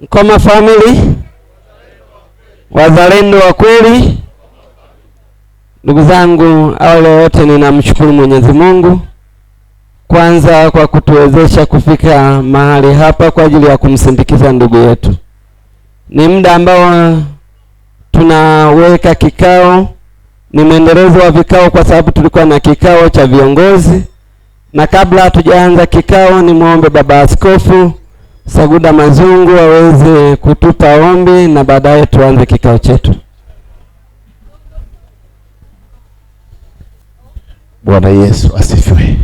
Nkoma family, wazalendo wa kweli, ndugu zangu, awali yote ninamshukuru Mwenyezi Mungu kwanza kwa kutuwezesha kufika mahali hapa kwa ajili ya kumsindikiza ndugu yetu. Ni muda ambao tunaweka kikao, ni mwendelezo wa vikao kwa sababu tulikuwa na kikao cha viongozi, na kabla hatujaanza kikao nimuombe Baba Askofu Saguda Mazungu aweze kutupa ombi na baadaye tuanze kikao chetu. Bwana Yesu asifiwe.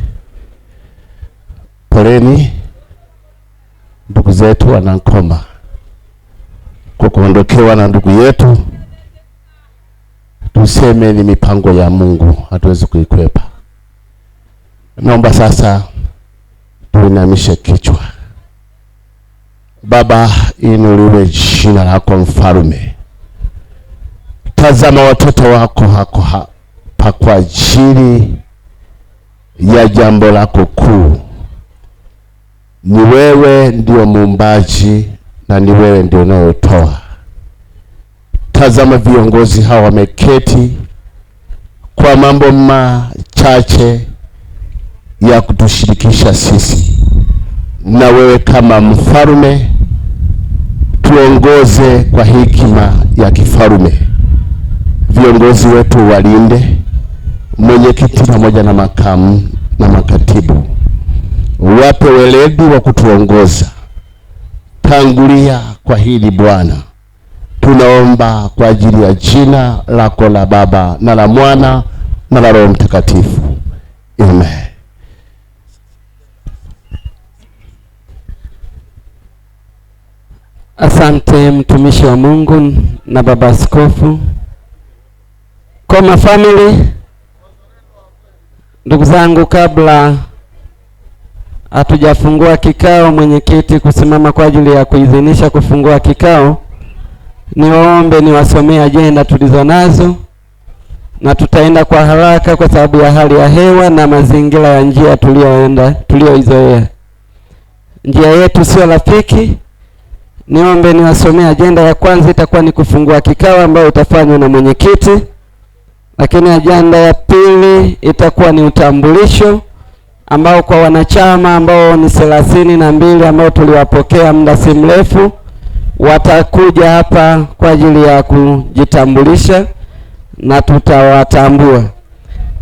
Poleni ndugu zetu wanankoma kwa kuondokewa na ndugu yetu. Tuseme ni mipango ya Mungu, hatuwezi kuikwepa. Naomba sasa tuinamishe kichwa. Baba, inuliwe jina lako Mfalme. Tazama watoto wako hako hapa kwa ajili ya jambo lako kuu. Ni wewe ndio muumbaji na ni wewe ndio unayotoa. Tazama viongozi hawa wameketi kwa mambo machache ya kutushirikisha sisi, na wewe kama mfalme tuongoze kwa hekima ya kifalme. Viongozi wetu walinde, mwenyekiti pamoja na makamu na makatibu, wape weledi wa kutuongoza. Tangulia kwa hili Bwana, tunaomba kwa ajili ya jina lako la Baba na la Mwana na la Roho Mtakatifu, amen. Asante mtumishi wa Mungu na baba askofu. Koma family, ndugu zangu, kabla hatujafungua kikao, mwenyekiti kusimama kwa ajili ya kuidhinisha kufungua kikao, niwaombe niwasomee ajenda tulizonazo, na tutaenda kwa haraka kwa sababu ya hali ya hewa na mazingira ya njia tuliyoenda tuliyoizoea. Njia yetu sio rafiki. Niombe niwasomee ajenda ya kwanza, itakuwa ni kufungua kikao ambayo itafanywa na mwenyekiti, lakini ajenda ya pili itakuwa ni utambulisho ambao kwa wanachama ambao ni 32 ambao tuliwapokea muda si mrefu watakuja hapa kwa ajili ya kujitambulisha na tutawatambua.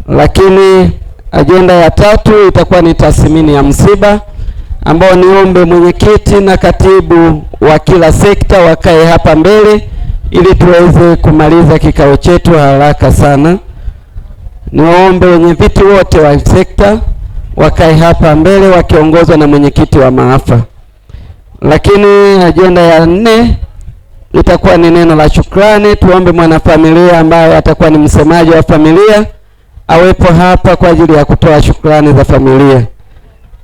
Lakini ajenda ya tatu itakuwa ni tathmini ya msiba ambao niombe mwenyekiti na katibu wa kila sekta wakae hapa mbele ili tuweze kumaliza kikao chetu haraka sana. Niombe wenyeviti wote wa sekta wakae hapa mbele wakiongozwa na mwenyekiti wa maafa. Lakini ajenda ya nne itakuwa ni neno la shukrani. Tuombe mwanafamilia ambaye atakuwa ni msemaji wa familia awepo hapa kwa ajili ya kutoa shukrani za familia.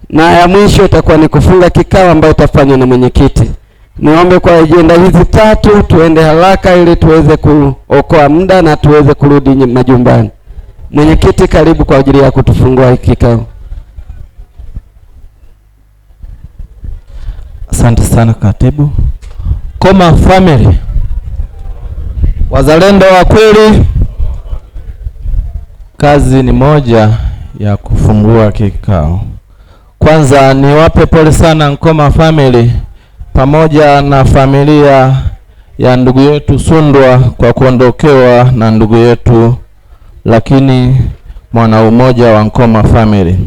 Na ya mwisho itakuwa ni kufunga kikao ambayo itafanywa na mwenyekiti. Niombe kwa ajenda hizi tatu tuende haraka ili tuweze kuokoa muda na tuweze kurudi majumbani. Mwenyekiti, karibu kwa ajili ya kutufungua kikao. Asante sana katibu. Koma family, wazalendo wa kweli, kazi ni moja ya kufungua kikao. Kwanza niwape pole sana Nkoma family pamoja na familia ya ndugu yetu Sundwa kwa kuondokewa na ndugu yetu, lakini mwana umoja wa Nkoma family.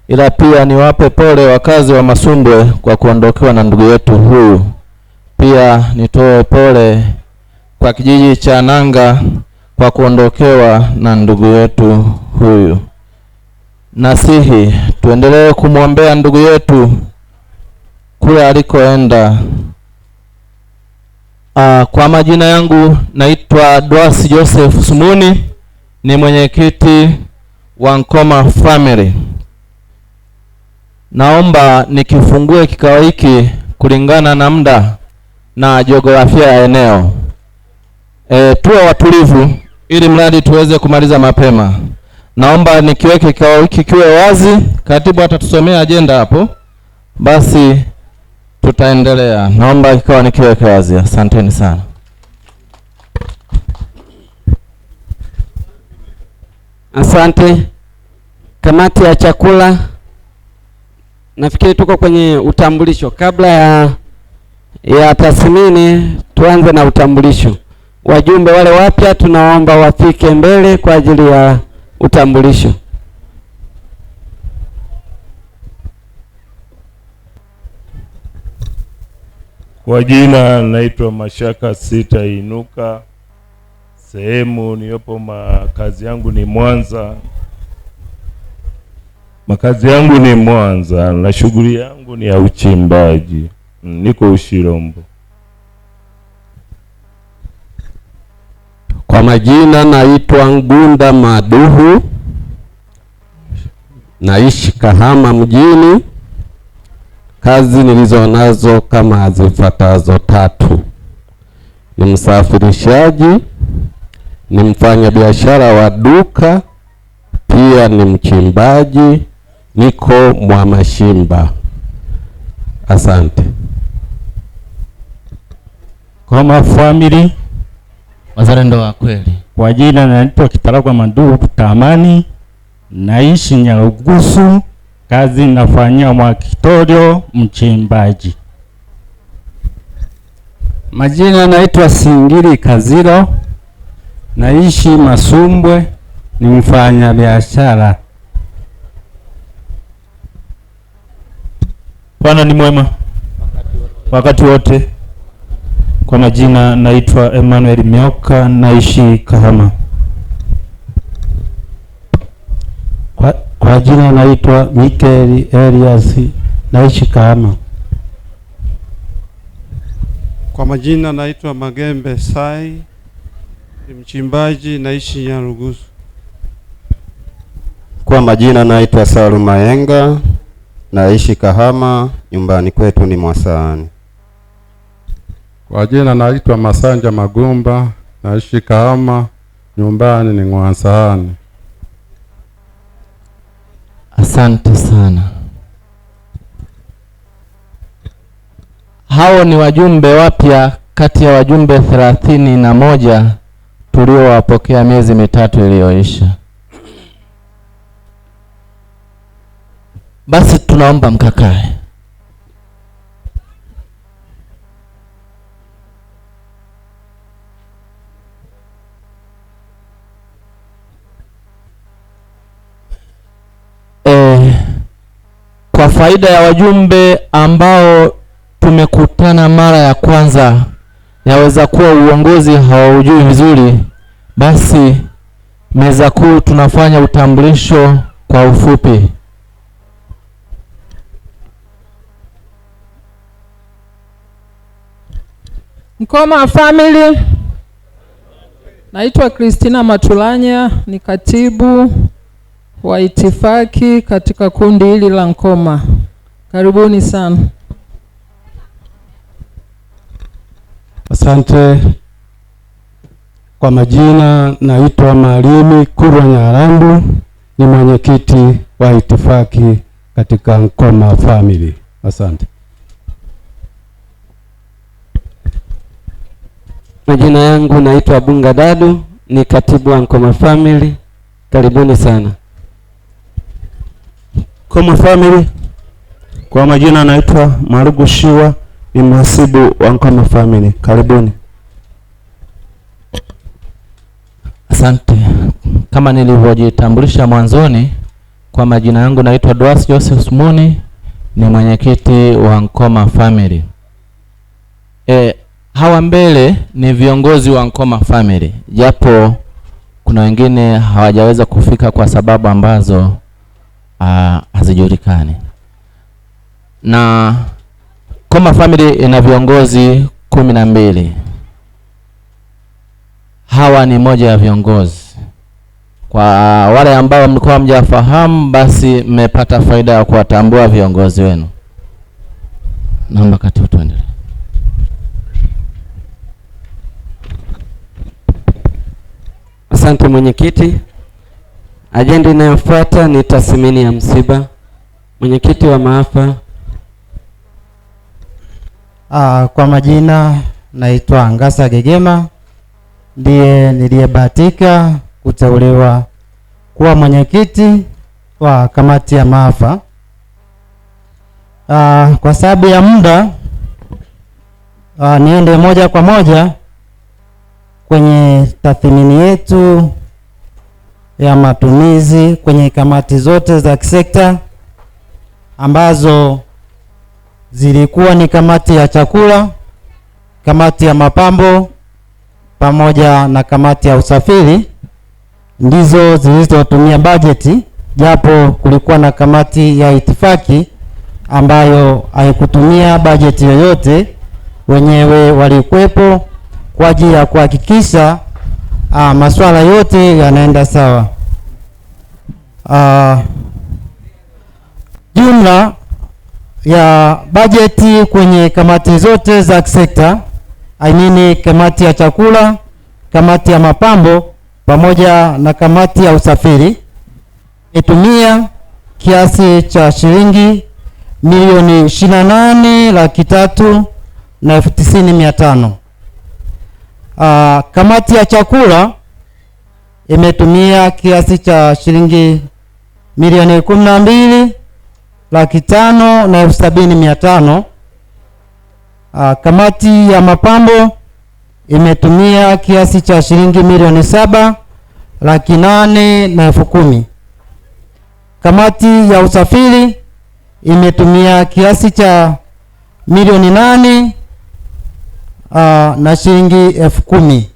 Ila pia niwape pole wakazi wa Masumbwe kwa kuondokewa na ndugu yetu huyu. Pia nitoe pole kwa kijiji cha Nanga kwa kuondokewa na ndugu yetu huyu. Nasihi tuendelee kumwombea ndugu yetu kule alikoenda. Kwa majina yangu naitwa Dwasi Joseph Sumuni, ni mwenyekiti wa Nkoma family. Naomba nikifungue kikao hiki kulingana na muda na jiografia ya eneo. Tuwe watulivu ili mradi tuweze kumaliza mapema. Naomba nikiweke kikao hiki kiwe wazi. Katibu atatusomea ajenda hapo. Basi Tutaendelea. Naomba kikao nikiweke wazi. Asanteni sana. Asante. Kamati ya chakula, nafikiri tuko kwenye utambulisho. Kabla ya tathmini, tuanze na utambulisho. Wajumbe wale wapya tunaomba wafike mbele kwa ajili ya utambulisho. Kwa jina naitwa Mashaka Sita Inuka. Sehemu niliyopo makazi yangu ni Mwanza. Makazi yangu ni Mwanza na shughuli yangu ni ya uchimbaji. Niko Ushirombo. Kwa majina naitwa Ngunda Maduhu. Naishi Kahama mjini. Kazi nilizo nazo kama zifuatazo tatu. Ni msafirishaji, ni mfanyabiashara wa duka, pia ni mchimbaji, niko Mwamashimba. Asante. Koma family, wazalendo wa kweli. Kwa jina naitwa Kitaragwa Maduhu Tamani, naishi Nyarugusu, kazi nafanyia Mwakitorio, mchimbaji. Majina naitwa Singiri Kaziro, naishi Masumbwe, ni mfanya biashara. Bwana ni mwema wakati wote. Kwa majina naitwa Emmanuel Mioka, naishi Kahama. Kwa jina naitwa Michael Elias, naishi Kahama. Kwa majina naitwa Magembe Sai, ni mchimbaji, naishi Nyarugusu. Kwa majina naitwa Salum Maenga, naishi Kahama, nyumbani kwetu ni Mwasaani. Kwa jina naitwa Masanja Magumba, naishi Kahama, nyumbani ni Mwasaani. Asante sana. Hao ni wajumbe wapya kati ya wajumbe 31 tuliowapokea miezi mitatu iliyoisha. Basi tunaomba mkakae. Kwa faida ya wajumbe ambao tumekutana mara ya kwanza, yaweza kuwa uongozi hawaujui vizuri, basi meza kuu tunafanya utambulisho kwa ufupi. Nkoma family, naitwa Christina Matulanya, ni katibu wa itifaki katika kundi hili la Nkoma. Karibuni sana. Asante. Kwa majina naitwa Malimi Kurwa Nyarambu, ni mwenyekiti wa itifaki katika Nkoma family. Asante. Majina yangu naitwa Bunga Dadu, ni katibu wa Nkoma family. Karibuni sana. Nkoma family, kwa majina naitwa Marugu Shiwa, ni mhasibu wa Nkoma family. Karibuni. Asante. Kama nilivyojitambulisha mwanzoni, kwa majina yangu naitwa Dwas Joseph Muni, ni mwenyekiti wa Nkoma family. Hawa mbele ni viongozi wa Nkoma family, japo kuna wengine hawajaweza kufika kwa sababu ambazo hazijulikani. Na Nkoma family ina viongozi 12. Hawa ni moja ya viongozi. Kwa wale ambao mlikuwa hamjafahamu, basi mmepata faida ya kuwatambua viongozi wenu. Naomba katibu tuendelee. Asante mwenyekiti. Ajenda inayofuata ni tathmini ya msiba. Mwenyekiti wa maafa. Kwa majina naitwa Ngasa Gegema, ndiye niliyebahatika kuteuliwa kuwa mwenyekiti wa kamati ya maafa. Kwa sababu ya muda, niende moja kwa moja kwenye tathmini yetu ya matumizi kwenye kamati zote za kisekta ambazo zilikuwa ni kamati ya chakula, kamati ya mapambo pamoja na kamati ya usafiri, ndizo zilizotumia bajeti, japo kulikuwa na kamati ya itifaki ambayo haikutumia bajeti yoyote. Wenyewe walikuwepo kwa ajili ya kuhakikisha masuala yote yanaenda sawa. Jumla ya bajeti kwenye kamati zote za sekta, I mean kamati ya chakula, kamati ya mapambo pamoja na kamati ya usafiri, itumia kiasi cha shilingi 28,390,500. Kamati ya chakula imetumia kiasi cha shilingi 12,570,500. Kamati ya mapambo imetumia kiasi cha shilingi 7,810,000. Kamati ya usafiri imetumia kiasi cha 8,000,000 na shilingi 10,000.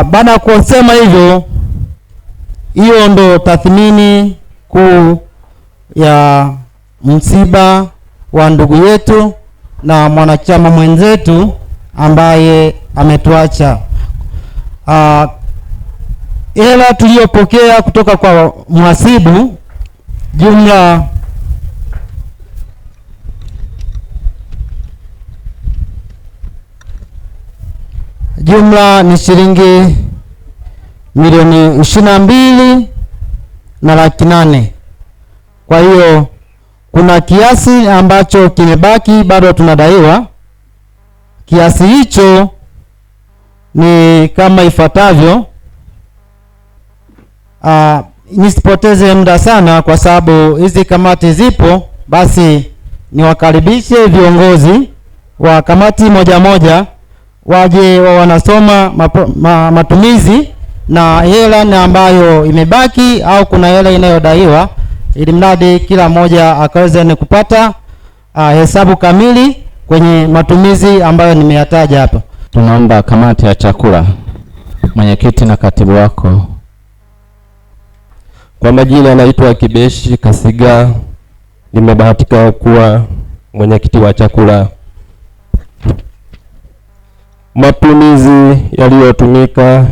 Baada ya kusema hivyo, hiyo ndo tathmini kuu ya msiba wa ndugu yetu na mwanachama mwenzetu ambaye ametuacha. Hela tuliyopokea kutoka kwa mhasibu jumla ni shilingi 22,800,000. Kwa hiyo kuna kiasi ambacho kimebaki bado tunadaiwa. Kiasi hicho ni kama ifuatavyo. Nisipoteze muda sana kwa sababu hizi kamati zipo, basi niwakaribishe viongozi wa kamati moja moja waje wanasoma matumizi na hela na ambayo imebaki au kuna hela inayodaiwa, ili mradi kila mmoja akaweze ni kupata hesabu kamili kwenye matumizi ambayo nimeyataja hapa. Tunaomba kamati ya chakula, mwenyekiti na katibu wako. Kwa majina anaitwa Kibeshi Kasiga, nimebahatika kuwa mwenyekiti wa chakula. Matumizi yaliyotumika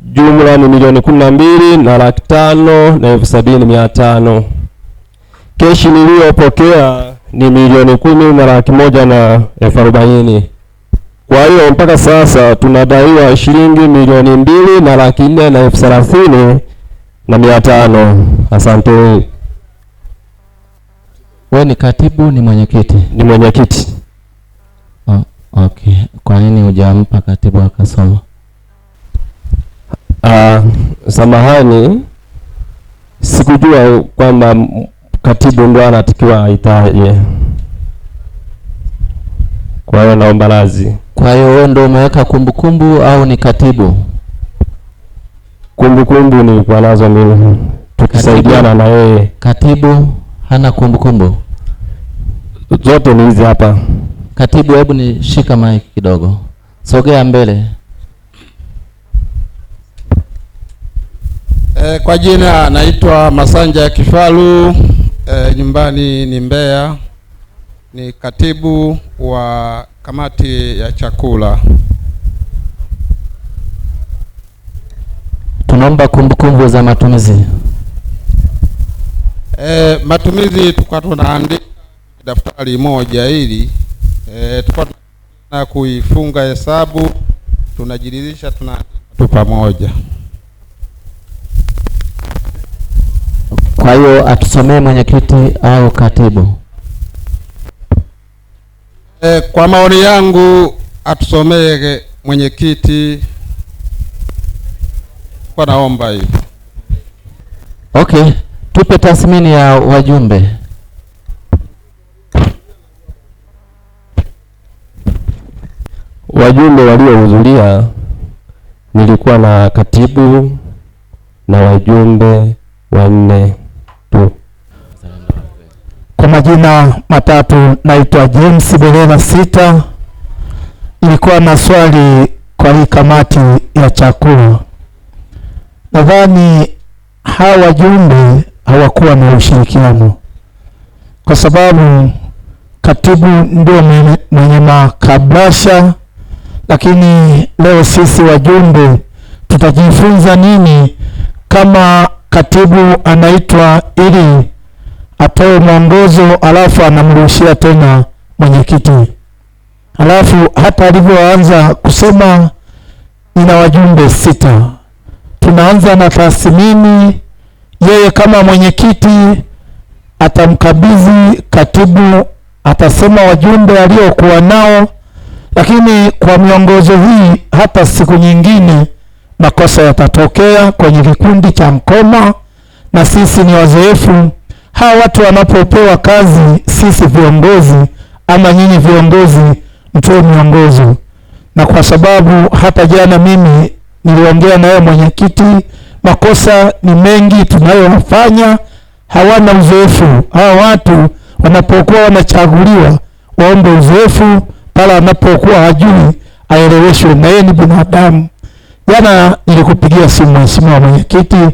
jumla ni 12,570,500. Keshi niliyopokea ni 10,140,000. Kwa hiyo mpaka sasa tunadaiwa shilingi 2,430,500. Asante. Wewe ni katibu, ni mwenyekiti? Ni mwenyekiti. Oh, okay. Kwa nini hujampa katibu akasoma? Samahani, sikujua kwamba katibu ndo anatakiwa aitaje. Kwa hiyo naomba radhi. Kwa hiyo wewe ndo umeweka kumbukumbu au ni katibu? Kumbukumbu nilikuwa nazo mimi, tukisaidiana na yeye. Katibu hana kumbukumbu? Zote ni hizi hapa. Katibu, hebu nishika mic kidogo. Sogea mbele. Kwa jina naitwa Masanja Kifalu, nyumbani ni Mbeya, ni katibu wa kamati ya chakula. Tunaomba kumbukumbu za matumizi. Matumizi tulikuwa tunaandika daftari moja ili tulikuwa tuna kuifunga hesabu, tunajiridhisha, tunaandika tu pamoja. Kwa hiyo atusomee mwenyekiti au katibu. Kwa maoni yangu atusomee mwenyekiti, kwa naomba hivi. Okay, tupe tathmini ya wajumbe. Wajumbe waliohudhuria nilikuwa na katibu na wajumbe 4 tu. Kwa majina matatu naitwa James Belela 6. Nilikuwa na swali kwa hii kamati ya chakula. Nadhani hawa wajumbe hawakuwa na ushirikiano, kwa sababu katibu ndio mwenye makabrasha, lakini leo sisi wajumbe tutajifunza nini kama katibu anaitwa ili atoe mwongozo alafu anamrushia tena mwenyekiti? Alafu hata alivyoanza kusema nina wajumbe 6, tunaanza na tathmini. Yeye kama mwenyekiti atamkabidhi katibu, atasema wajumbe aliokuwa nao, lakini kwa miongozo hii hata siku nyingine makosa yatatokea kwenye kikundi cha Nkoma, na sisi ni wazoefu. Hawa watu wanapopewa kazi, sisi viongozi ama nyinyi viongozi mtoe miongozo. Na kwa sababu hata jana mimi niliongea naye mwenyekiti, makosa ni mengi tunayofanya, hawana uzoefu. Hawa watu wanapokuwa wanachaguliwa waombe uzoefu, pale anapokuwa hajui aeleweshwe, na yeye ni binadamu. Jana nilikupigia simu mheshimiwa mwenyekiti.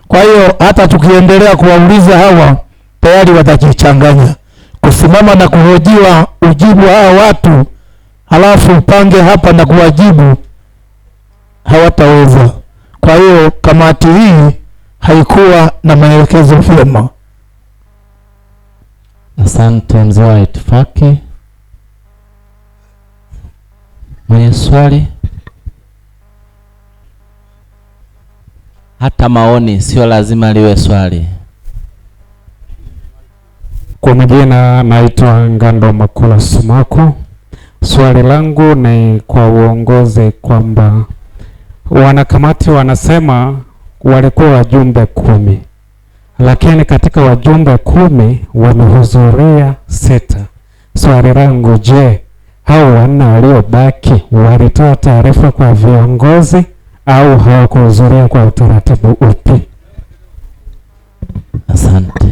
Kwa hiyo hata tukiendelea kuwauliza hawa tayari watajichanganya. Kusimama na kuhojiwa ujibu hawa watu halafu upange hapa na kuwajibu, hawataweza. Kwa hiyo kamati hii haikuwa na maelekezo vyema. Asante mzee wa itifaki. Mwenye swali? Hata maoni sio lazima liwe swali. Kwa majina naitwa Ngando Makula Sumaku. Swali langu ni kwa uongozi kwamba wanakamati wanasema walikuwa wajumbe 10, lakini katika wajumbe 10 wamehudhuria 6. Swali langu, je, hao 4 waliobaki walitoa taarifa kwa viongozi au hawakuhudhuria kwa utaratibu upi? Asante.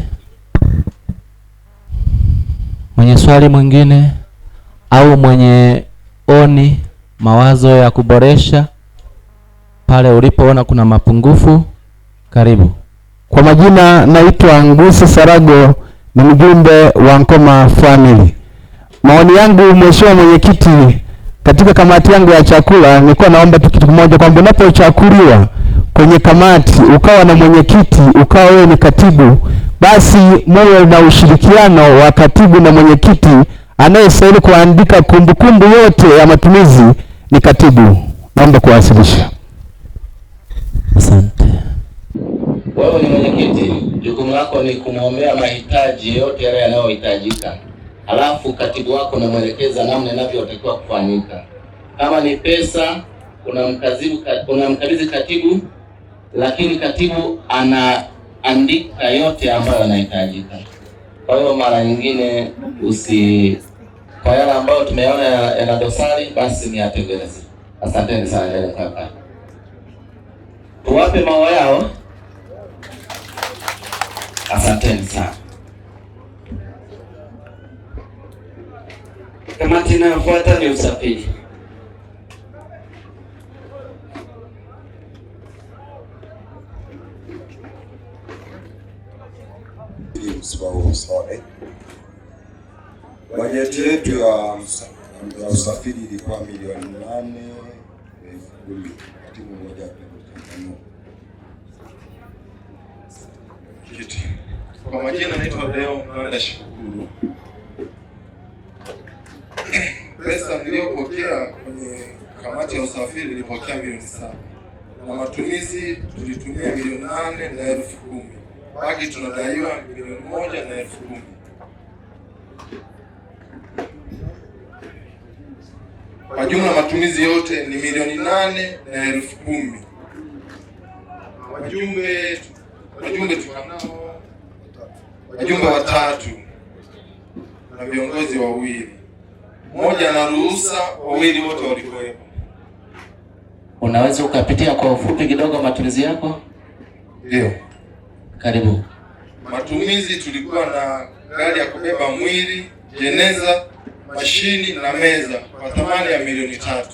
Mwenye swali mwingine au mwenye oni mawazo ya kuboresha pale ulipoona kuna mapungufu, karibu. Kwa majina naitwa Ngusi Sarago, ni mjumbe wa Nkoma Family. Maoni yangu mheshimiwa mwenyekiti, katika kamati yangu ya chakula nilikuwa naomba tu kitu kimoja, kwamba unapochaguliwa kwenye kamati ukawa na mwenyekiti, ukawa wewe ni katibu, basi muwe na ushirikiano wa katibu na mwenyekiti. Anayestahili kuandika kumbukumbu yote ya matumizi ni katibu. Naomba kuwasilisha. Asante. Wewe ni mwenyekiti, jukumu lako ni kumwombea mahitaji yote yale yanayohitajika. Halafu katibu wako unamwelekeza namna inavyotakiwa kufanyika. Kama ni pesa unamkabidhi katibu, lakini katibu anaandika yote ambayo yanahitajika. Kwa hiyo mara nyingine kwa yale ambayo tumeona yana dosari basi ni atengeneze. Asanteni sana yale kaka. Tuwape maua yao. Asanteni sana. Kamati inayofuata ni usafiri. Bajeti yetu ya usafiri ilikuwa 8,010,000. Katibu mmoja hapo. Kwa majina naitwa Leo Mwana Shukuru. Pesa niliyopokea kwenye kamati ya usafiri nilipokea 7,000,000 na matumizi tulitumia 8,010,000. Baki tunadaiwa 1,010,000. Kwa jumla matumizi yote ni 8,010,000. Wajumbe tunao wajumbe 3 na viongozi 2. Mmoja na ruhusa, 2 wote walikuwepo. Unaweza ukapitia kwa ufupi kidogo matumizi yako? Ndio. Karibu. Matumizi tulikuwa na gari ya kubeba mwili, jeneza, mashini na meza kwa thamani ya 3,000,000.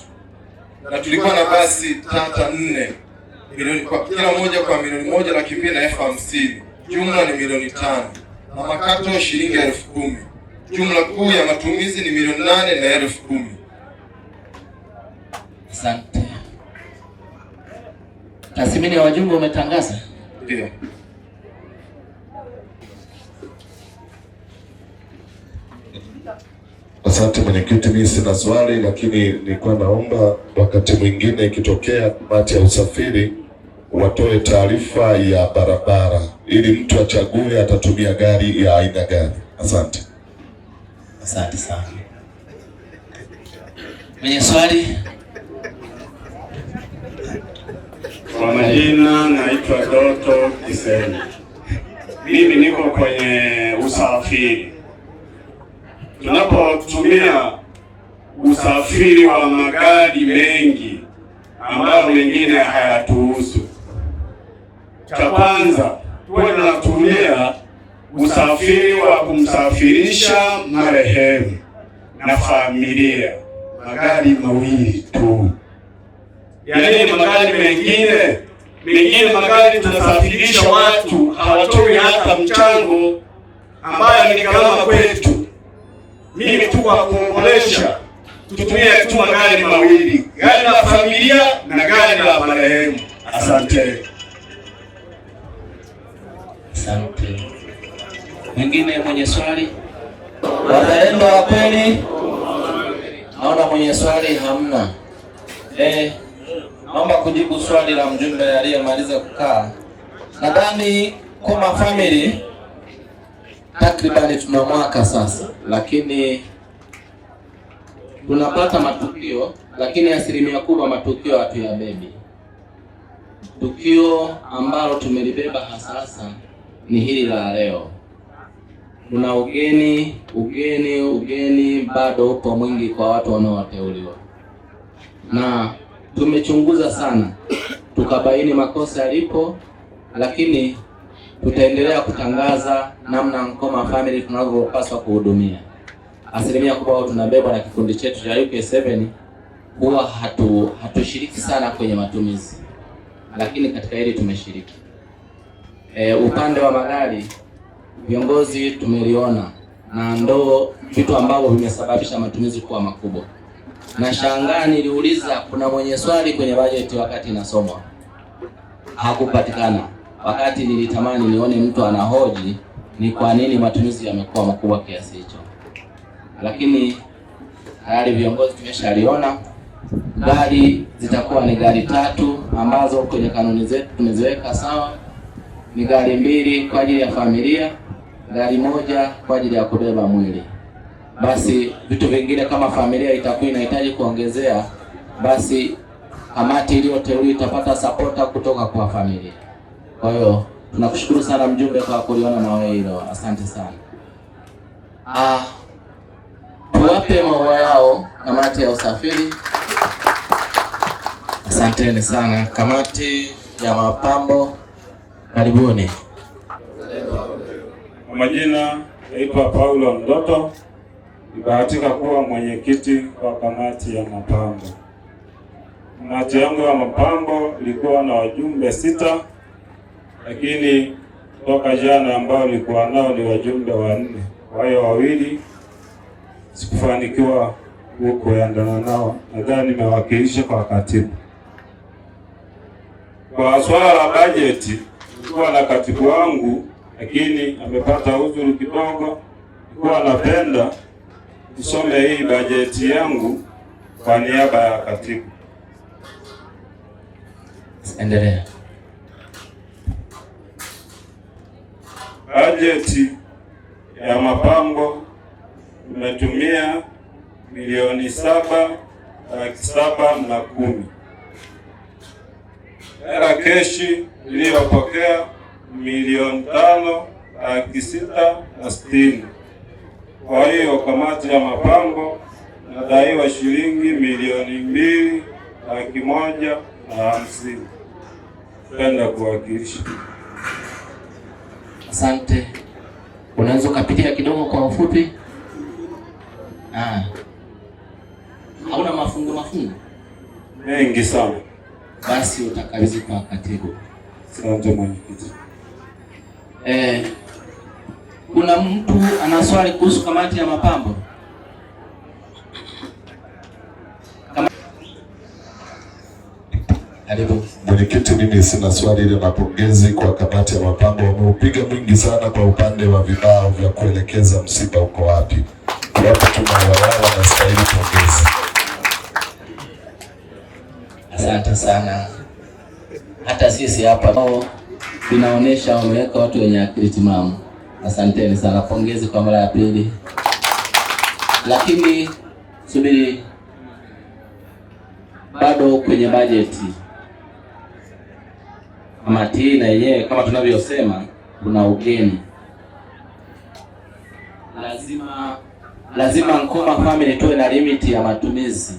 Na tulikuwa na basi tata 4 milioni kwa kila moja kwa 1,250,000. Jumla ni 5,000,000. Na makato shilingi 10,000. Jumla kuu ya matumizi ni 8,010,000. Asante. Tathmini ya wajumbe umetangaza? Ndio. Asante mwenyekiti, mimi sina swali, lakini nilikuwa naomba wakati mwingine ikitokea kamati ya usafiri watoe taarifa ya barabara ili mtu achague atatumia gari ya aina gani. Asante. Asante sana. Mwenye swali? Kwa majina naitwa Doto Kiseni. Mimi niko kwenye usafiri. Tunapotumia usafiri wa magari mengi ambayo mengine hayatuhusu, cha kwanza tuwe tunatumia usafiri wa kumsafirisha marehemu na familia, magari 2 tu. Yaani magari mengine magari tunasafirisha watu hawatoi hata mchango ambayo ni gharama kwetu. Mimi tu kwa kuombolesha tutumie tu magari 2, gari la familia na gari la marehemu. Asante. Asante. Mwingine mwenye swali? Wazalendo wa kweli? Naona mwenye swali hamna. Naomba kujibu swali la mjumbe aliyemaliza kukaa. Nadhani Nkoma Family takribani tuna mwaka sasa, lakini tunapata matukio, lakini asilimia kubwa matukio hatuyabebi. Tukio ambalo tumelibeba hasa ni hili la leo. Kuna ugeni bado upo mwingi kwa watu wanaoteuliwa. Na tumechunguza sana, tukabaini makosa yalipo, lakini tutaendelea kutangaza namna Nkoma Family tunavyopaswa kuhudumia. Asilimia kubwa tunabebwa na kikundi chetu cha UK7, huwa hatushiriki sana kwenye matumizi, lakini katika hili tumeshiriki. Upande wa magari viongozi tumeliona na ndo vitu ambavyo vimesababisha matumizi kuwa makubwa. Na shangaa niliuliza kuna mwenye swali kwenye bajeti wakati inasomwa, hakupatikana. Wakati nilitamani nione mtu anahoji ni kwa nini matumizi yamekuwa makubwa kiasi hicho, lakini tayari viongozi tumeshaliona. Gari zitakuwa ni gari 3 ambazo kwenye kanuni zetu tumeziweka sawa. Ni gari 2 kwa ajili ya familia, gari 1 kwa ajili ya kubeba mwili. Basi vitu vingine kama familia itakuwa inahitaji kuongezea, basi kamati iliyoteuliwa itapata sapota kutoka kwa familia. Kwa hiyo tunakushukuru sana mjumbe kwa kuliona na wewe hilo. Asante sana. Tuwape maua yao kamati ya usafiri. Asanteni sana kamati ya mapambo. Karibuni. Kwa majina naitwa Paulo Mdoto. Nibahatika kuwa mwenyekiti wa kamati ya mapambo. Kamati yangu ya mapambo ilikuwa na wajumbe 6, lakini toka jana ambao nilikuwa nao ni wajumbe 4. Kwa hiyo 2 sikufanikiwa kuendana nao, nadhani nimewakilisha kwa katibu. Kwa swala la bajeti nilikuwa na katibu wangu, lakini amepata uzuri kidogo. Nilikuwa napenda tusome hii bajeti yangu kwa niaba ya katibu. Endelea. Bajeti ya mapambo tumetumia 710,000. Hela keshi niliyopokea 5,660,000. Kwa hiyo kamati ya mapambo nadaiwa shilingi 2,150,000. Penda kuwakilisha. Asante. Unaweza ukapitia kidogo kwa ufupi? Hauna mafungu mengi sana. Basi utakabidhi kwa katibu. Asante mwenyekiti. Kuna mtu ana swali kuhusu kamati ya mapambo? Karibu. Mwenyekiti, mimi sina swali, ile na pongezi kwa kamati ya mapambo, wameupiga mwingi sana kwa upande wa vibao vya kuelekeza msiba uko wapi. Wapo tunawao wanastahili pongezi. Asante sana. Hata sisi hapa tunaonesha wameweka watu wenye akili timamu. Asanteni sana, pongezi kwa mara ya pili. Lakini subiri, bado kwenye bajeti kamati na yenyewe kama tunavyosema kuna ugeni. Lazima Nkoma family tuwe na limit ya matumizi.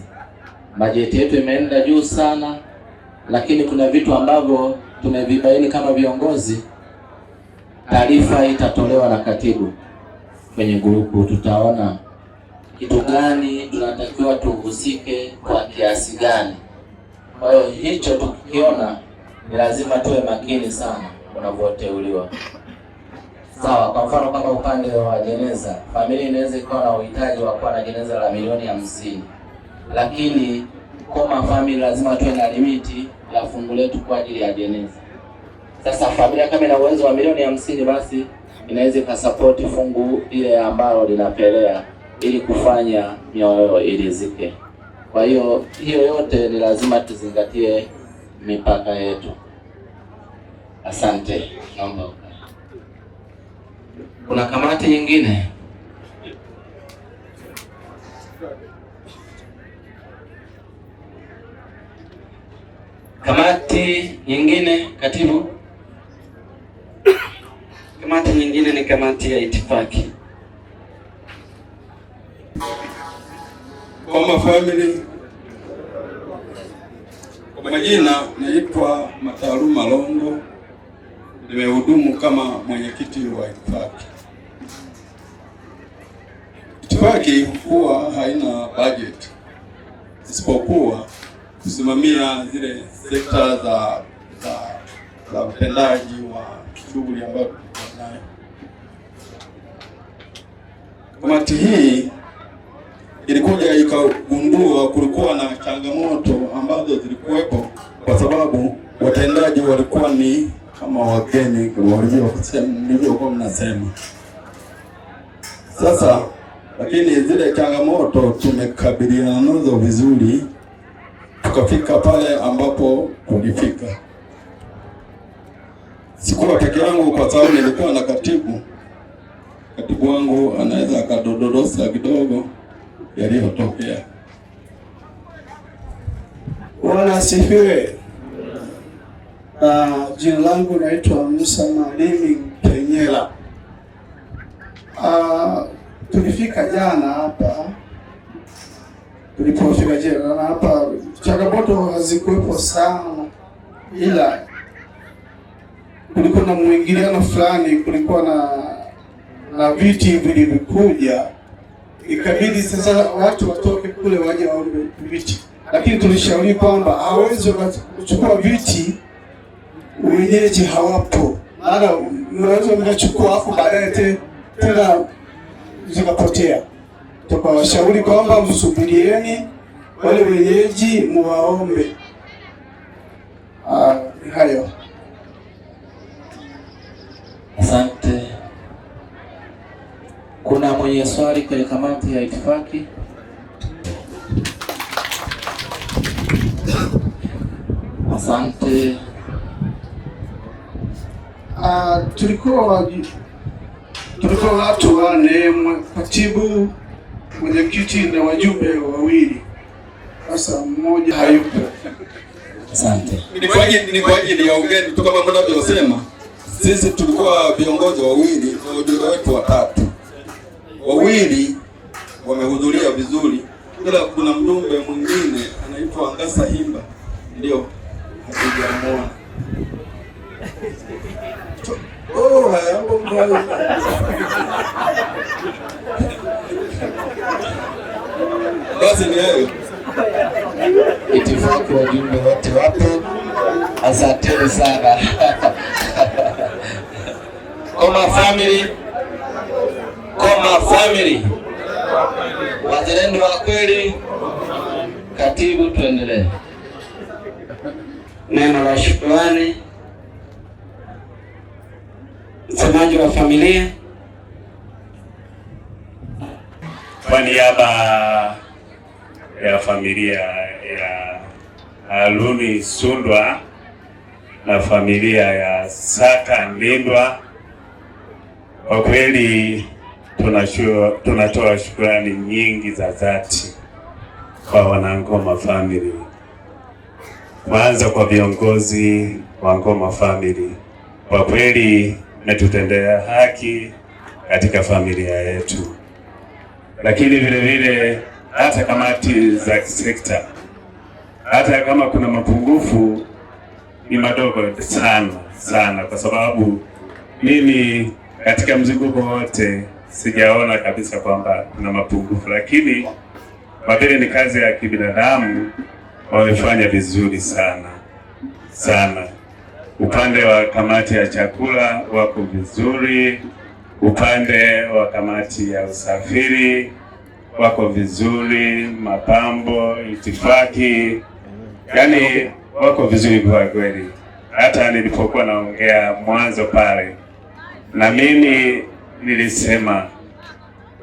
Bajeti yetu imeenda juu sana, lakini kuna vitu ambavyo tumevibaini kama viongozi. Taarifa itatolewa na katibu kwenye grupu, tutaona kitu gani tunatakiwa tuhusike kwa kiasi gani. Kwa hiyo hicho tukiona ni lazima tuwe makini sana unavyoteuliwa. Sawa, kwa mfano kama upande wa jeneza, familia inaweza ikawa na uhitaji wa kuwa na jeneza la 50,000,000, lakini kama family lazima tuwe na limiti ya fungu letu kwa ajili ya jeneza. Sasa familia kama ina uwezo wa 50,000,000, basi inaweza ikasupport fungu ile ambalo linapelea ili kufanya mioyo ilizike. Kwa hiyo hiyo yote ni lazima tuzingatie mipaka yetu. Asante. Naomba. Kuna kamati nyingine? Kamati nyingine, katibu? Kamati nyingine ni kamati ya itifaki. Nkoma family, kwa majina naitwa Mataaluma Longo, nimehudumu kama mwenyekiti wa itifaki. Itifaki huwa haina budget isipokuwa kusimamia zile sekta za utendaji wa shughuli ambayo tunayo. Kamati hii ilikuja ikagundua kulikuwa na changamoto ambazo zilikuwepo kwa sababu watendaji walikuwa ni kama wageni walivyokuwa mnasema. Sasa lakini zile changamoto tumekabiliana nazo vizuri, tukafika pale ambapo tulifika. Sikuwa peke yangu kwa sababu nilikuwa na katibu. Katibu wangu anaweza akadododosa kidogo yaliyotokea. Bwana asifiwe. Jina langu naitwa Musa Malimi Mpenyela. Tulifika jana hapa. Tulipofika jana hapa changamoto hazikuwepo sana, ila kulikuwa na mwingiliano fulani, kulikuwa na viti vilivyokuja, ikabidi sasa watu watoke kule waje waombe viti, lakini tulishauri kwamba hawezi kuchukua viti wenyeji hawapo, maana unaweza mkachukua afu baadaye tena zikapotea. Tukawashauri kwamba msubirieni wale wenyeji muwaombe. Hayo. Asante. Kuna mwenye swali kwenye kamati ya itifaki? Asante. Tulikuwa watu wane, katibu, mwenyekiti na wajumbe wawili. Sasa mmoja hayupo. Asante. Ni kwa ajili ya ugeni tu kama mnavyosema. Sisi tulikuwa viongozi wawili, wajumbe wetu watatu. Wawili wamehudhuria vizuri, ila kuna mjumbe mwingine anaitwa Ngasa Himba, ndio hatujamuona. Oh, haya. Basi ni hayo. Itifaki wajumbe wote wapo. Asanteni sana. Nkoma family, Nkoma family, wazalendo wa kweli. Katibu, tuendelee. Neno la shukrani, msemaji wa familia. Kwa niaba ya familia ya Haruni Sundwa na familia ya Saka Ndindwa, kwa kweli tunatoa shukrani nyingi za dhati kwa wanaNkoma family. Kwanza kwa viongozi wa Nkoma family, kwa kweli mmetutendea haki katika familia yetu, lakini vile vile hata kamati za sekta, hata kama kuna mapungufu ni madogo sana sana, kwa sababu mimi katika mzunguko wote sijaona kabisa kwamba kuna mapungufu, lakini kwa vile ni kazi ya kibinadamu wamefanya vizuri sana sana. Upande wa kamati ya chakula wako vizuri, upande wa kamati ya usafiri wako vizuri, mapambo, itifaki, yani wako vizuri kwa kweli. Hata nilipokuwa naongea mwanzo pale, na mimi nilisema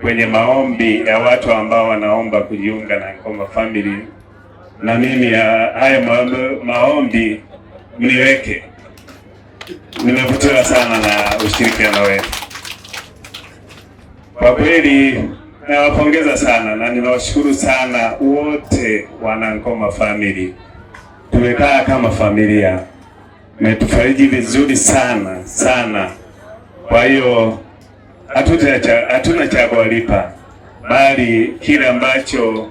kwenye maombi ya watu ambao wanaomba kujiunga na Nkoma family, na mimi haya maombi mniweke. Nimevutiwa sana na ushirikiano wetu kwa kweli. Nawapongeza sana na ninawashukuru sana wote wana Nkoma family. Tumekaa kama familia, mmetufariji vizuri sana sana. Kwa hiyo hatuna cha kuwalipa, bali kile ambacho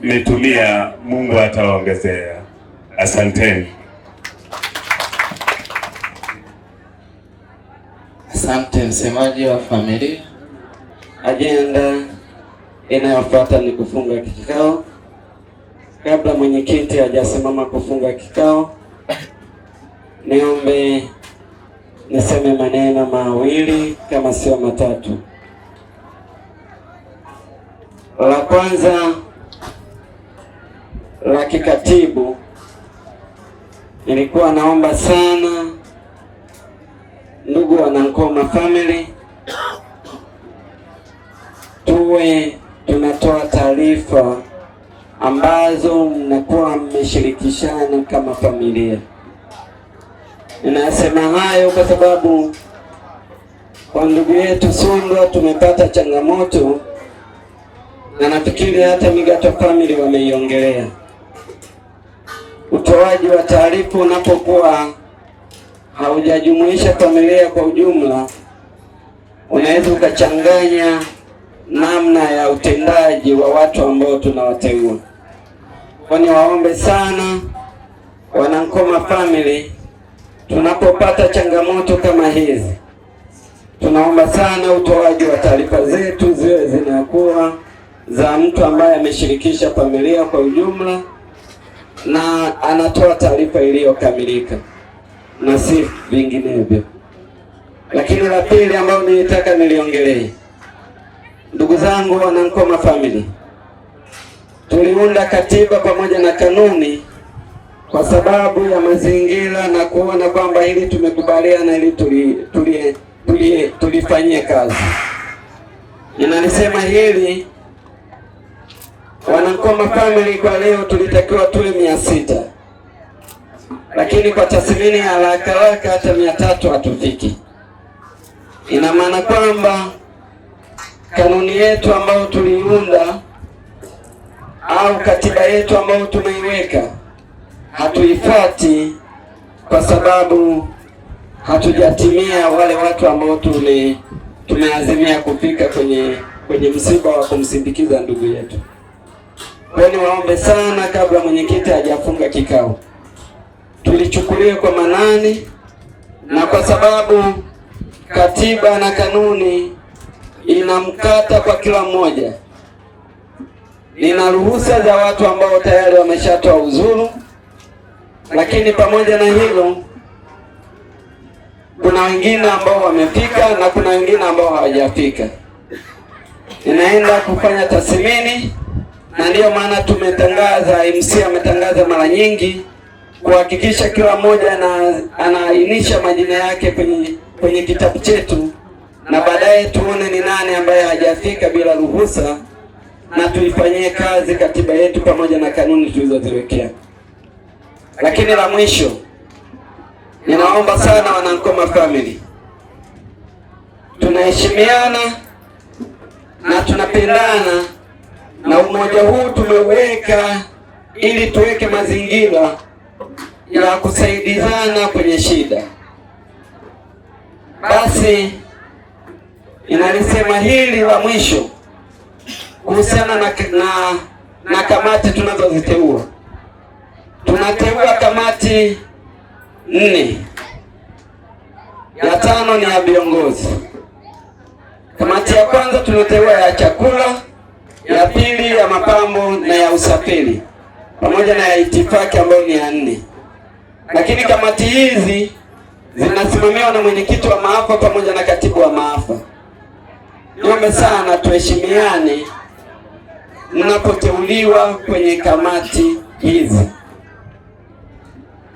mmetumia Mungu atawaongezea. Asanteni. Asante msemaji wa familia. Ajenda inayofuata ni kufunga kikao. Kabla mwenyekiti hajasimama kufunga kikao, niombe niseme maneno mawili kama sio matatu. La kwanza la kikatibu, nilikuwa naomba sana ndugu wana Nkoma family tuwe tunatoa taarifa ambazo mnakuwa mmeshirikishana kama familia. Ninasema hayo kwa sababu kwa ndugu yetu Sundwa tumepata changamoto, na nafikiri hata Migato family wameiongelea. Utoaji wa taarifa unapokuwa haujajumuisha familia kwa ujumla, unaweza ukachanganya namna ya utendaji wa watu ambao tunawateua. Kwa niwaombe sana wana Nkoma family, tunapopata changamoto kama hizi, tunaomba sana utoaji wa taarifa zetu ziwe zinakuwa za mtu ambaye ameshirikisha familia kwa ujumla na anatoa taarifa iliyokamilika na si vinginevyo. Lakini la pili ambayo nilitaka niliongelee, ndugu zangu wana Nkoma family, tuliunda katiba pamoja na kanuni kwa sababu ya mazingira na kuona kwamba hili tumekubaliana ili tulifanyie kazi. Ninalisema hili wana Nkoma family, kwa leo tulitakiwa tuwe 600, lakini kwa tathmini ya haraka haraka hata 300 hatufiki. Ina maana kwamba kanuni yetu ambayo tuliunda au katiba yetu ambayo tumeiweka hatuifuati kwa sababu hatujatimia wale watu ambao tumeazimia kufika kwenye msiba wa kumsindikiza ndugu yetu. Kwa hiyo niwaombe sana, kabla mwenyekiti hajafunga kikao, tulichukulie kwa manani, na kwa sababu katiba na kanuni inamkata kwa kila mmoja. Nina ruhusa za watu ambao tayari wameshatoa uzuru, lakini pamoja na hilo kuna wengine ambao wamefika na kuna wengine ambao hawajafika. Ninaenda kufanya tathmini, na ndiyo maana tumetangaza, MC ametangaza mara nyingi kuhakikisha kila mmoja anaainisha majina yake kwenye kitabu chetu, na baadaye tuone ni nani ambaye hajafika bila ruhusa, na tuifanyie kazi katiba yetu pamoja na kanuni tulizoziwekea. Lakini la mwisho, ninaomba sana wanaNkoma family, tunaheshimiana na tunapendana, na umoja huu tumeuweka ili tuweke mazingira ya kusaidizana kwenye shida. Basi inalisema hili la mwisho kuhusiana na kamati tunazoziteua. Tunateua kamati 4, ya 5 ni ya viongozi. Kamati ya kwanza tunateua ya chakula, ya pili ya mapambo na ya usafiri, pamoja na ya itifaki ambayo ni ya 4. Lakini kamati hizi zinasimamiwa na mwenyekiti wa maafa pamoja na katibu wa maafa. Niombe sana tuheshimiane mnapoteuliwa kwenye kamati hizi.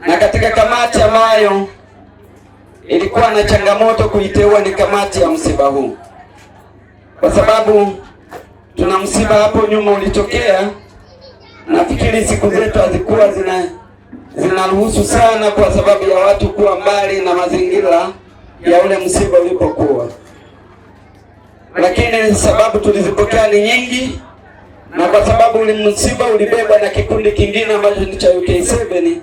Na katika kamati ambayo ilikuwa na changamoto kuiteua ni kamati ya msiba huu, kwa sababu tuna msiba hapo nyuma ulitokea. Nafikiri siku zetu hazikuwa zinaruhusu sana kwa sababu ya watu kuwa mbali na mazingira ya ule msiba ulipokuwa, lakini sababu tulizipokea ni nyingi, na kwa sababu ule msiba ulibebwa na kikundi kingine ambacho ni cha UK7,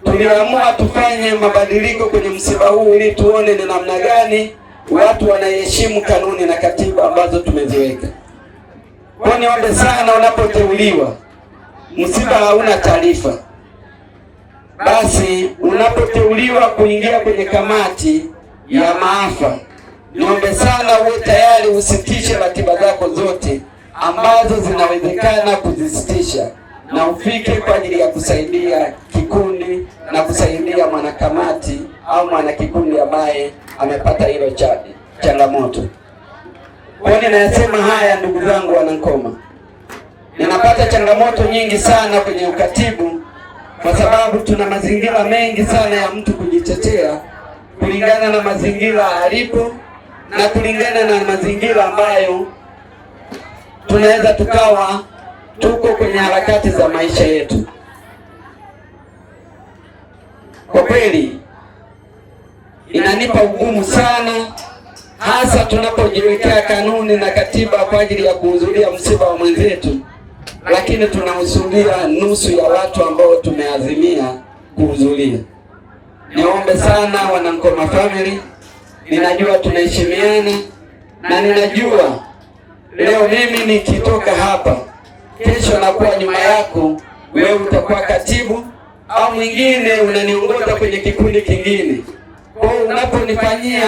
tuliamua tufanye mabadiliko kwenye msiba huu ili tuone ni namna gani watu wanaheshimu kanuni na katiba ambazo tumeziweka. Kwa niombe sana, unapoteuliwa msiba hauna taarifa, basi unapoteuliwa kuingia kwenye kamati ya maafa, niombe sana uwe tayari usitishe ratiba zako zote ambazo zinawezekana kuzisitisha, na ufike kwa ajili ya kusaidia kikundi na kusaidia mwanakamati au mwanakikundi ambaye amepata hilo changamoto. Kwa nini ninasema haya, ndugu zangu wanaNkoma? Ninapata changamoto nyingi sana kwenye ukatibu, kwa sababu tuna mazingira mengi sana ya mtu kujitetea kulingana na mazingira alipo na kulingana na mazingira ambayo tunaweza tukawa tuko kwenye harakati za maisha yetu. Kwa kweli inanipa ugumu sana, hasa tunapojiwekea kanuni na katiba kwa ajili ya kuhudhuria msiba wa mwenzetu, lakini tunahudhuria nusu ya watu ambao tumeazimia kuhudhuria. Niombe sana wanaNkoma family, ninajua tunaheshimiana na ninajua leo mimi nikitoka hapa, kesho nakuwa nyuma yako, wewe utakuwa katibu au mwingine unaniongoza kwenye kikundi kingine. Kwa hiyo unaponifanyia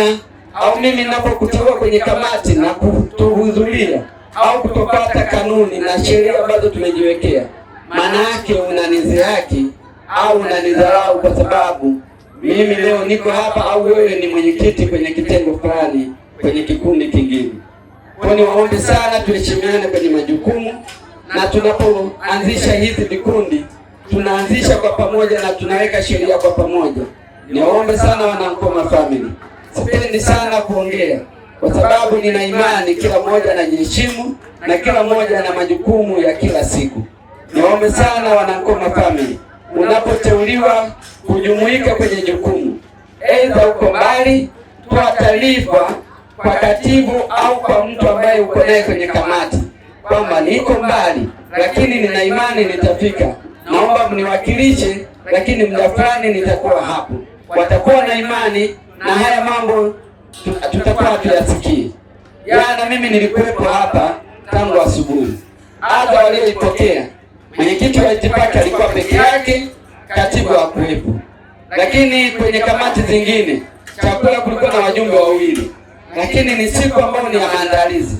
au mimi ninapokuteua kwenye kamati na kutohudhuria au kutopata kanuni na sheria ambazo tumejiwekea, maana yake unanizihaki au unanidharau kwa sababu mimi leo niko hapa au wewe ni mwenyekiti kwenye kitengo fulani kwenye kikundi kingine. Kwa ni waombe sana tuheshimiane kwenye majukumu, na tunapoanzisha hizi vikundi tunaanzisha kwa pamoja na tunaweka sheria kwa pamoja. Niwaombe sana wanaNkoma family, sipendi sana kuongea kwa sababu nina imani kila mmoja anajiheshimu na kila mmoja ana majukumu ya kila siku. Niwaombe sana wanaNkoma family, unapoteuliwa kujumuika kwenye jukumu, aidha uko mbali, toa taarifa kwa katibu au kwa mtu ambaye uko naye kwenye kamati, kwamba niko mbali, lakini nina imani nitafika, naomba mniwakilishe, lakini muda fulani nitakuwa hapo. Watakuwa na imani na haya mambo tutakuwa tuyasikie. Jana mimi nilikuwepo hapa tangu asubuhi. Adha walioipokea, mwenyekiti wa itifaki alikuwa peke yake, katibu hakuwepo. Lakini kwenye kamati zingine chakula kulikuwa na wajumbe wawili, lakini ni siku ambayo ni ya maandalizi.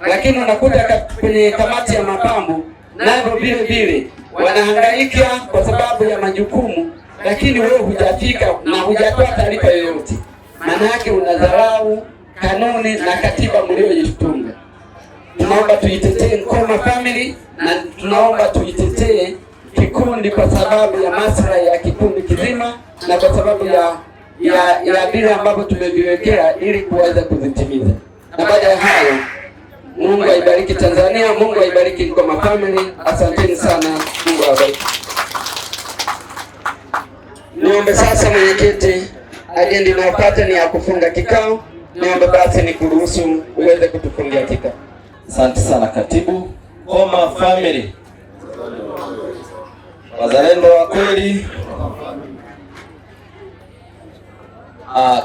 Lakini unakuta kwenye kamati ya mapambo navyo vile vile wanahangaika kwa sababu ya majukumu, lakini wewe hujafika na hujatoa taarifa yoyote. Maana yake unadharau kanuni na katiba mliojitunga. Tunaomba tuitetee Nkoma Family na tunaomba tuitetee kikundi kwa sababu ya maslahi ya kikundi kizima na kwa sababu ya vile ambavyo tumeviwekea ili kuweza kuzitimiza. Na baada ya hayo, Mungu aibariki Tanzania, Mungu aibariki Nkoma Family. Asanteni sana, Mungu awabariki. Niombe sasa mwenyekiti, ajenda inayofuata ni ya kufunga kikao. Niombe basi nikuruhusu uweze kutufungia kikao. Asante sana katibu. Nkoma Family, wazalendo wa kweli.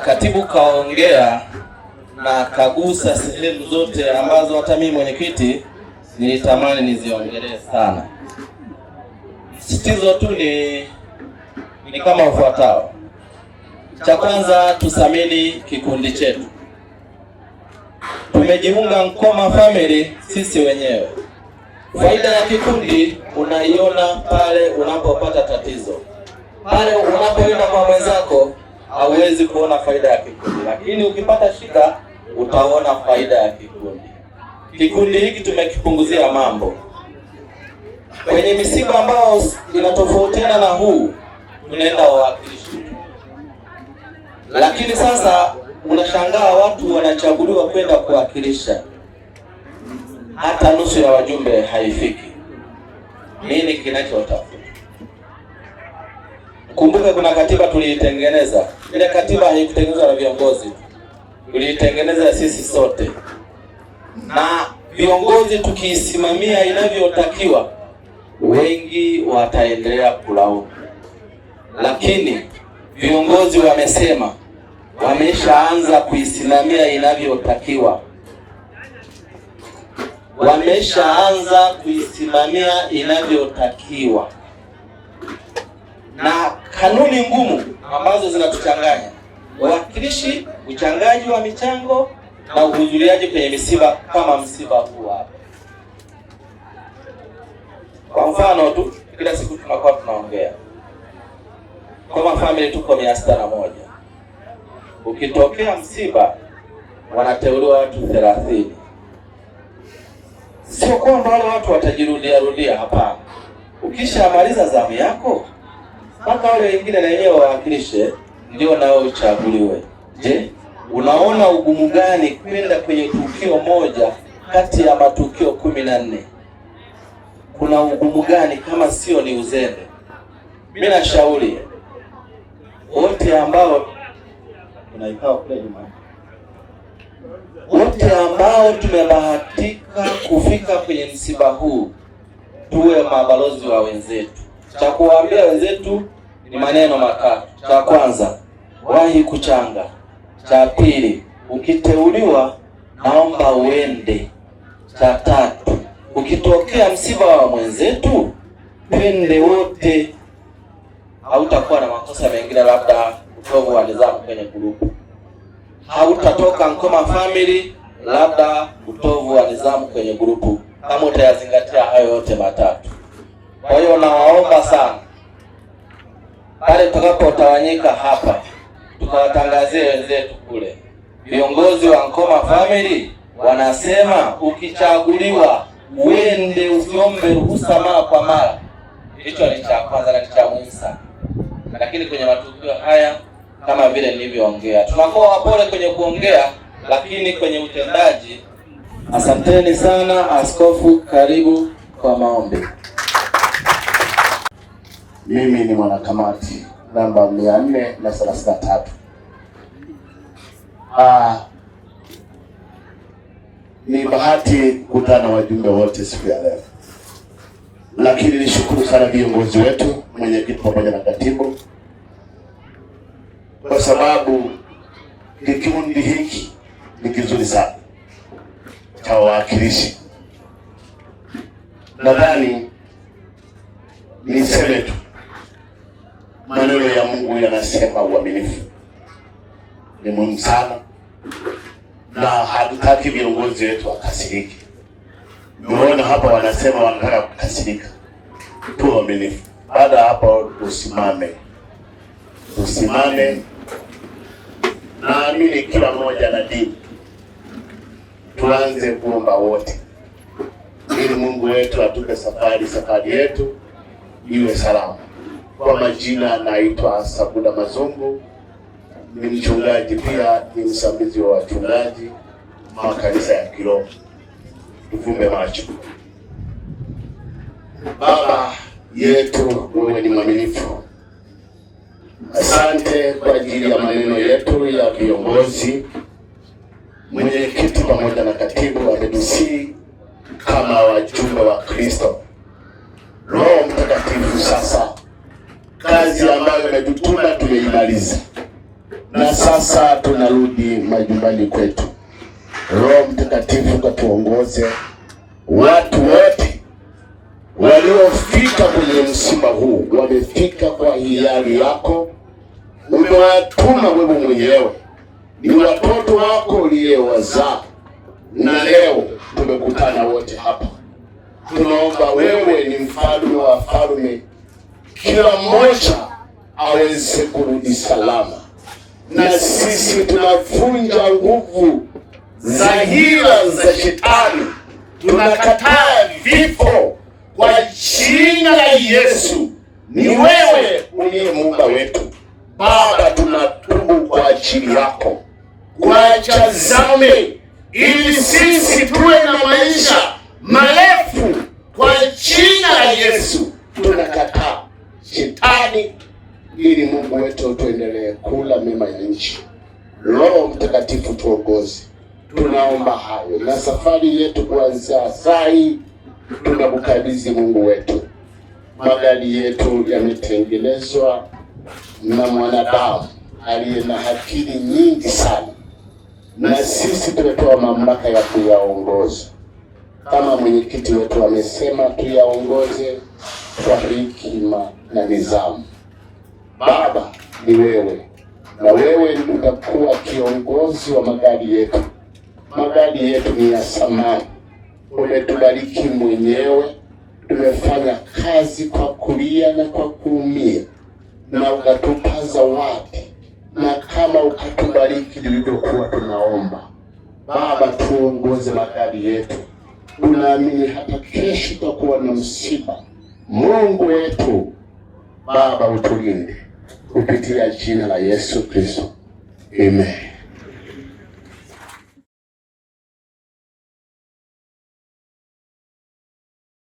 Katibu kaongea na kagusa sehemu zote ambazo hata mimi mwenyekiti nilitamani niziongelee sana. Sisitizo tu ni kama ufuatao. Cha kwanza, tuthamini kikundi chetu. Tumejiunga Nkoma Family sisi wenyewe. Faida ya kikundi unaiona pale unapopata tatizo. Pale unapoenda kwa mwenzako hauwezi kuona faida ya kikundi, lakini ukipata shida utaona faida ya kikundi. Kikundi hiki tumekipunguzia mambo. Kwenye misiba ambayo inatofautiana na huu, tunaenda wawakilishi. Lakini sasa unashangaa watu wanachaguliwa kwenda kuwakilisha, hata nusu ya wajumbe haifiki. Nini kinachotafuta? Kumbuka kuna katiba tuliitengeneza. Ile katiba haikutengenezwa na viongozi, tuliitengeneza sisi sote, na viongozi tukiisimamia inavyotakiwa, wengi wataendelea kulaumu. Lakini viongozi wamesema wameshaanza kuisimamia inavyotakiwa, wameshaanza kuisimamia inavyotakiwa. Na kanuni ngumu ambazo zinatuchanganya, uwakilishi, uchangaji wa michango na uhudhuriaji kwenye misiba kama msiba huu hapa. Kwa mfano tu, kila siku tunakuwa tunaongea kama family tuko 601. Ukitokea msiba wanateuliwa watu 30. Sio kwamba wale watu watajirudia rudia, hapana. Ukishamaliza zamu yako mpaka wale wengine na wenyewe wawakilishe, ndio nao uchaguliwe. Je, unaona ugumu gani kwenda kwenye tukio moja kati ya matukio 14? Kuna ugumu gani kama sio ni uzembe? Mimi nashauri wote ambao tunaikao kule nyuma, wote ambao tumebahatika kufika kwenye msiba huu, tuwe mabalozi wa wenzetu. Cha kuwaambia wenzetu ni maneno matatu. Cha kwanza, wahi kuchanga. Cha pili, ukiteuliwa naomba uende. Cha tatu, ukitokea msiba wa mwenzetu twende wote. Hautakuwa na makosa mengine, labda utovu wa nidhamu kwenye grupu. Hautatoka Nkoma Family, labda utovu wa nidhamu kwenye grupu, kama utayazingatia hayo yote matatu. Kwa hiyo nawaomba sana, pale tutakapotawanyika hapa, tukawatangazie wenzetu kule. Viongozi wa Nkoma Family wanasema ukichaguliwa uende, usiombe ruhusa mara kwa mara. Hicho ni cha kwanza na ni cha muhimu sana. Lakini kwenye matukio haya kama vile nilivyoongea, tunakuwa wapole kwenye kuongea, lakini kwenye utendaji. Asanteni sana. Askofu, karibu kwa maombi. Mimi ni mwanakamati namba 433. Ni bahati kukutana wajumbe wote siku ya leo, lakini nishukuru sana viongozi wetu, mwenyekiti pamoja na katibu, kwa sababu kikundi hiki ni kizuri sana cha wawakilishi. Nadhani niseme tu maneno ya Mungu yanasema uaminifu ni muhimu sana, na hatutaki viongozi wetu wakasirike. Nimeona hapa wanasema wanataka kukasirika. Tuwe waaminifu. Baada ya hapo, tusimame, tusimame. Naamini kila mmoja na dini, tuanze kuomba wote, ili Mungu wetu atupe safari yetu iwe salama. Kwa majina naitwa Sabuda Mazungu, ni mchungaji pia ni msimamizi wa wachungaji makanisa ya kiroho. Tufumbe macho. Baba yetu, wewe ni mwaminifu. Asante kwa ajili ya maneno yetu ya viongozi, mwenyekiti pamoja na katibu wametusii kama wajumbe wa Kristo. Roho Mtakatifu, sasa kazi ambayo imetutuma tumeimaliza, na sasa tunarudi majumbani kwetu. Roho Mtakatifu katuongoze. Watu wote waliofika kwenye msiba huu wamefika kwa hiari yako, umewatuma wewe mwenyewe, ni watoto wako uliyewazaa, na leo tumekutana wote hapa. Tunaomba wewe ni mfalme wa wafalme, kila mmoja aweze kurudi salama, na sisi tunavunja nguvu za hila za shetani, tunakataa vifo kwa jina la Yesu. Ni wewe uliye muumba wetu Baba, tunatubu kwa ajili yako, kuacha dhambi ili sisi tuwe na maisha marefu kwa jina la Yesu. Tunakataa shetani ili Mungu wetu tuendelee kula mema ya nchi. Roho Mtakatifu tuongoze. Tunaomba hayo na safari yetu kuanzia saa hii tunakukabidhi Mungu wetu. Magari yetu yametengenezwa na mwanadamu aliye na akili nyingi sana, na sisi tumepewa mamlaka ya kuyaongoza. Kama mwenyekiti wetu amesema, tuyaongoze kwa hekima na nidhamu. Baba ni wewe, na wewe utakuwa kiongozi wa magari yetu. Magari yetu ni ya samani, umetubariki mwenyewe. Tumefanya kazi kwa kulia na kwa kuumia, na ukatupa zawadi, na kama ukatubariki tulivyokuwa tunaomba. Baba, tuongoze magari yetu. Tunaamini hata kesho tutakuwa na msiba. Mungu wetu Baba, utulinde kupitia jina la Yesu Kristo, amen.